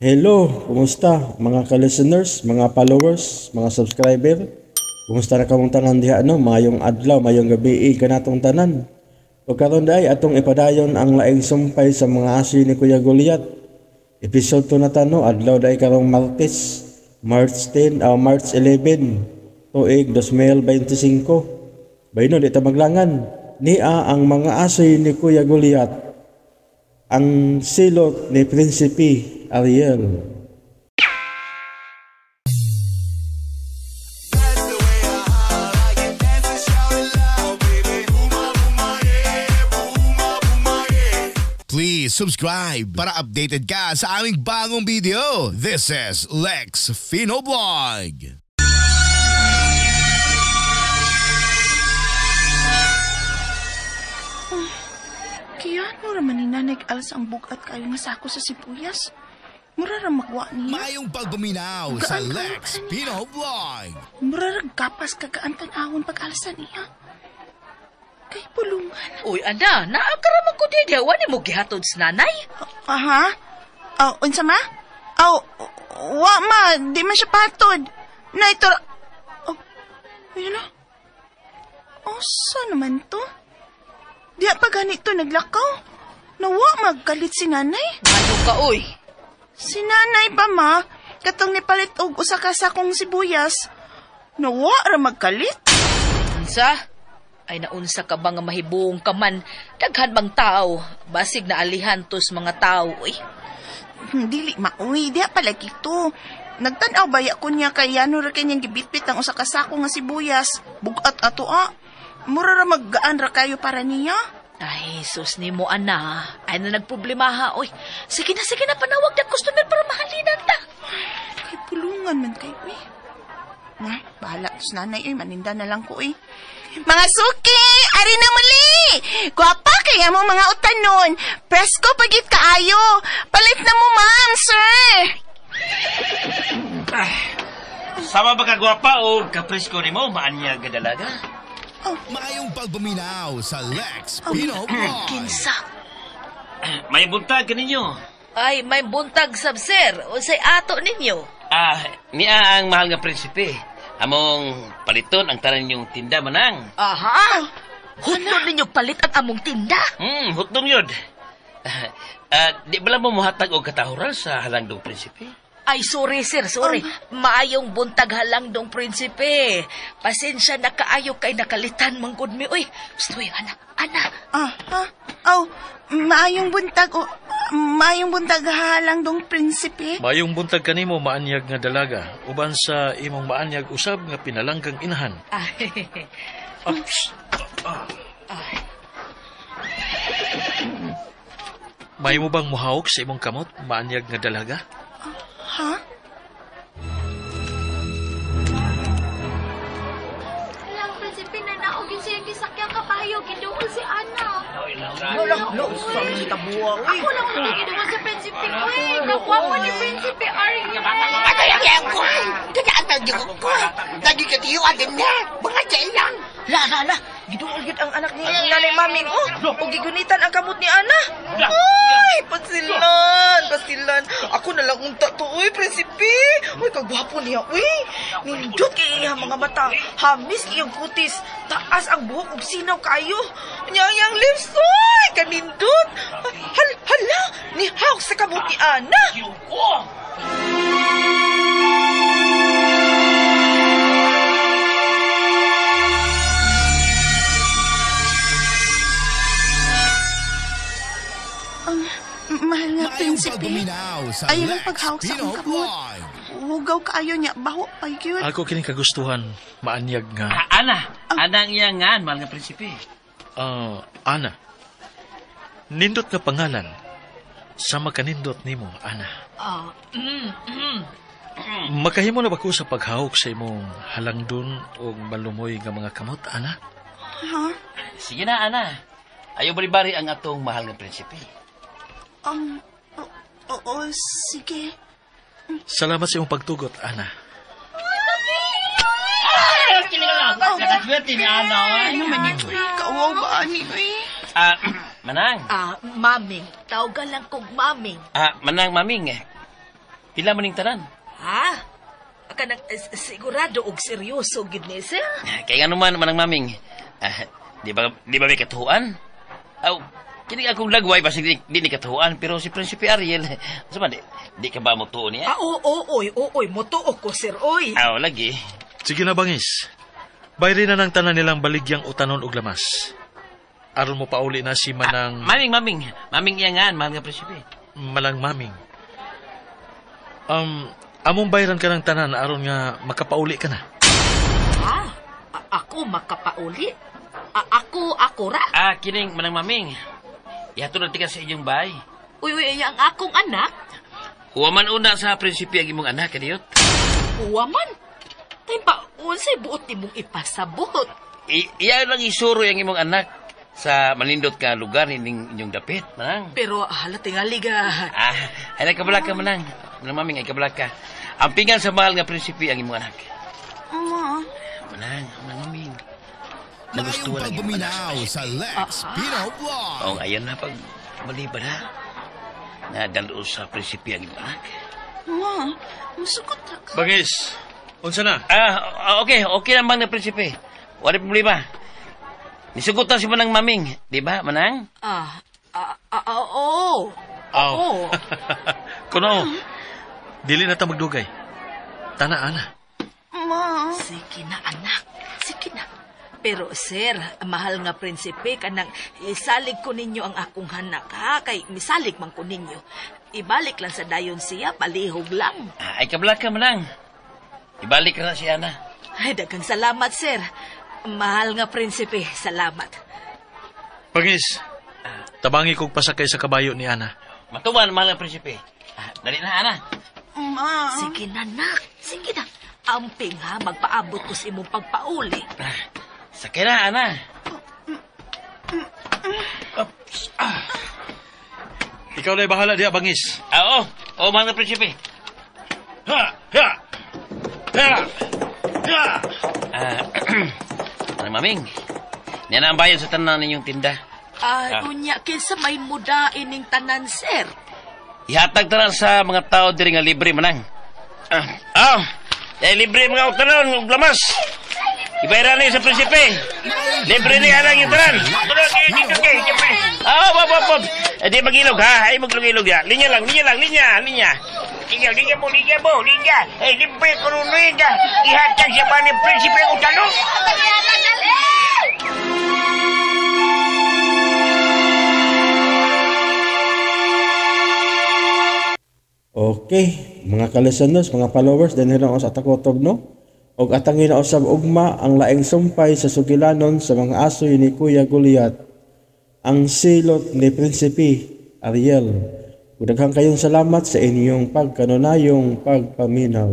Hello, kumusta mga ka-listeners, mga followers, mga subscriber? Kumusta na kamong tanan diha no? Mayong adlaw, mayong gabi kanatong tanan. Ug karon day atong ipadayon ang laing sumpay sa mga asoy ni Kuya Goliath. Episode 2 na ta no, adlaw day karong Martes, March 10, March 11, tuig 2025. Bayno di ta maglangan. Nia ang mga asoy ni Kuya Goliath, ang silot ni Prinsipe Ariel. Please subscribe para updated ka sa aming bagong video. This is Lex Fino Vlog. Kaya ano raman ni Nanay Als ang bugat kayo nga sako sa sibuyas? Mura ra magwa niya. Mayong pagpaminaw sa Lex Pino Vlog. Mura ra gapas kagaan tan-awon pag-alsa niya. Kay pulungan. Uy, ana, naakaraman ko di diha ni mo gihatod sa nanay. Aha? Oh, unsa ma? Oh, wa ma, di man siya patod. Nay, tora... Oh, ayun na. Osa naman to? Diya pa ganito naglakaw. Nawa magkalit si nanay. Ano ka, uy? Si nanay pa ma, katong nipalit og usa ka sakong sibuyas. Nawa ra magkalit. Unsa? Ay naunsa ka ba nga mahibuong ka man? Daghan bang tao? Basig na alihan tos mga tao, uy. Dili ma, uy, diya pala gito. Nagtan-aw baya ko niya kay ano ra kanyang gibitbit ang usa ka sako nga sibuyas. Bugat ato ah. Mura ra maggaan ra kayo para niya. Ay, sus ni mo, ana. Ay na nagproblema ha, oy. Sige na, panawag na customer para mahalinan ta. Kay pulungan man kayo, eh. Na, bahala tos nanay, oy. Maninda na lang ko, eh. Mga suki, ari na muli! Gwapa kaya mo mga utanon. Presko pagit kaayo. Palit na mo, ma'am, sir. Sama ba kagwapa o kapresko ni mo, maanya gadalaga? Oh. Mayong pagpaminaw sa Lex Pino Vlog. Kinsa? May buntag kaninyo. Ay, may buntag sab sir. Unsay ato ninyo? Ah, niya ang mahal nga prinsipe. Among paliton ang tanan ninyong tinda manang. Aha. Hutnon ninyo palit ang among tinda. Hutnon yun. Di ba lang mo muhatag og katahuran sa halangdong prinsipe? Ay, sorry sir, sorry. Maayong buntag halangdong prinsipe. Pasensya na kaayo kay nakalitan manggod mi. Uy, gusto ana, ana. Oh, maayong buntag, oh, maayong buntag halangdong prinsipe. Maayong buntag kanimo maanyag nga dalaga, uban sa imong maanyag usab nga pinalanggang inahan. Ay. Ay. May mo bang muhawak sa imong kamot, maanyag nga dalaga? Ha? Alang, prinsipe na naugin siya gisakyang kabayo, giduol si Ana. Ako lang ang giduol sa prinsipe. Uy, kagwapo ni Prinsipe Ariel. La, giduol gid ang anak ni Nanay Maming, oh. O gigunitan ang kamot ni Ana. Ay, pasilan. Ako na lang unta to, uy, prinsipe. Uy, kagwapo niya, uy. Nindot kay iya mga mata. Hamis iyang kutis. Taas ang buhok ug sinaw kayo. Nya ang lips, uy, kanindot. Hala, ni hawak sa kamot ni Ana. Mahal nga, prinsipe. Ayaw lang paghawak sa akong kamot. Hugaw kaayo niya, baho pa yun. Ako kining kagustuhan, maanyag nga. Ana, ana ang iyang ngan, mahal nga prinsipe. Ana, nindot nga pangalan, sa makanindot nimo, Ana. Makahimo na ba ko sa paghawak sa imong halangdon o malumoy nga mga kamot, Ana? Ha? Sige na, Ana. Ayaw bari-bari ang atong mahal nga prinsipe. Oo, sige. Salamat sa imong pagtugot, Ana. Nakaswerte ni Ana. Ano man ito? Kawaw ba, ani? Manang. Maming. Tawagan lang kong maming. Manang, maming. Pila man ning tanan? Ha? Kanang sigurado og seryoso gid ni sir? Kay nga naman, Manang Maming, di ba may katuhuan? Aw, kini akong lagway, basig di ni katuhuan, pero si Prinsipe Ariel, sa man, di ka ba mo tuo niya? Ah, oo, oy, oo, motuo ko, sir, oy. Aw, lagi. Sige na, Bangis. Bayri na ng tanan nilang baligyang utanon og lamas. Aron mo pauli na si Manang... Maming, Maming, Maming iyangan, mahal nga Prinsipe. Manang Maming. Among bayran ka ng tanan aron nga makapauli ka na. Ha? Ako makapauli? Ako ra? Ah, kining Manang Maming. Ihatod na tika sa inyong bahay. Uy, uy, ang akong anak? Huwaman una sa prinsipe ang imong anak, kadiyot. Huwaman? Tay pa, unsay buot nimong ipasabot? Iya lang isuro ang imong anak sa malindot ka lugar ining inyong dapit, Manang. Pero hala tingali ga. Ah, ay nakabala ka, Manang. Manang Maming, ay kabala ka. Ang pingan sa mahal nga prinsipe ang imong anak. Ma, Manang, Manang Maming. Maayong Nagustuhan ang imong anak sa pagpaminaw sa Lex Pino Vlog. Oo, ayan na pag maliban ha. Nadalo sa prinsipe ang imong anak. Ma, musugot ra ka. Bangis, unsa na? Ah, okay, okay naman na prinsipe. Wala problema. Nisugutan si Manang Maming, di ba, Manang? Ah, ah, ah, ah, oo. Aw. Oo. Kuno, dili na ta magdugay. Tana, ana. Ma, Sige na, anak. Sige na. Pero sir, mahal nga prinsipe, kanang isalig ko ninyo ang akong anak, ha? Kay misalig man ko ninyo. Ibalik lang sa dayon siya, palihog lang. Ah, ay kabla ka, Manang. Ibalik ka na si Ana. Ay, daghang salamat, sir. Mahal nga prinsipe, salamat. Bangis, tabangi kog pasakay sa kabayo ni Ana. Matuman, mahal nga prinsipe. Ah, dali na, Ana. Ma. Sige na, nak. Sige na. Amping ha, magpaabot ko sa imong pagpauli. Ah, sakay na, Ana. Oops. Ah. Ikaw na bahala diha, Bangis. Ah, oo. Oo, mahal nga prinsipe. Ha! Ha! Ha! Ha! Ah, Manang Maming, niya na ang bayad sa tanan ninyong tinda. Ay, Ah. unya, kinsa may muda ining tanan, sir? Ihatag tanan sa mga tao diri nga libre, Manang. Ah, ah, eh, libre mga utanon ug lamas. Ibayaran ni sa prinsipe. Libre ni anang yung tanan. Ah, op, op, op. Eh, di magilog ha. Ay maglugilog ya. Linya lang, linya lang, linya, linya. Linya, linya mo, linya mo, linya. Eh, libre ko nun linya. Ihatag sa mga ni prinsipe ang utanon. Okay, mga ka-listeners, mga followers, dinhi lang sa Atakotob, no? Og atangin na usab ugma ang laing sumpay sa sugilanon sa mga asoy ni Kuya Goliath. Ang silot ni Prinsipe Ariel. Ug daghang kayong salamat sa inyong pagkanunayong pagpaminaw.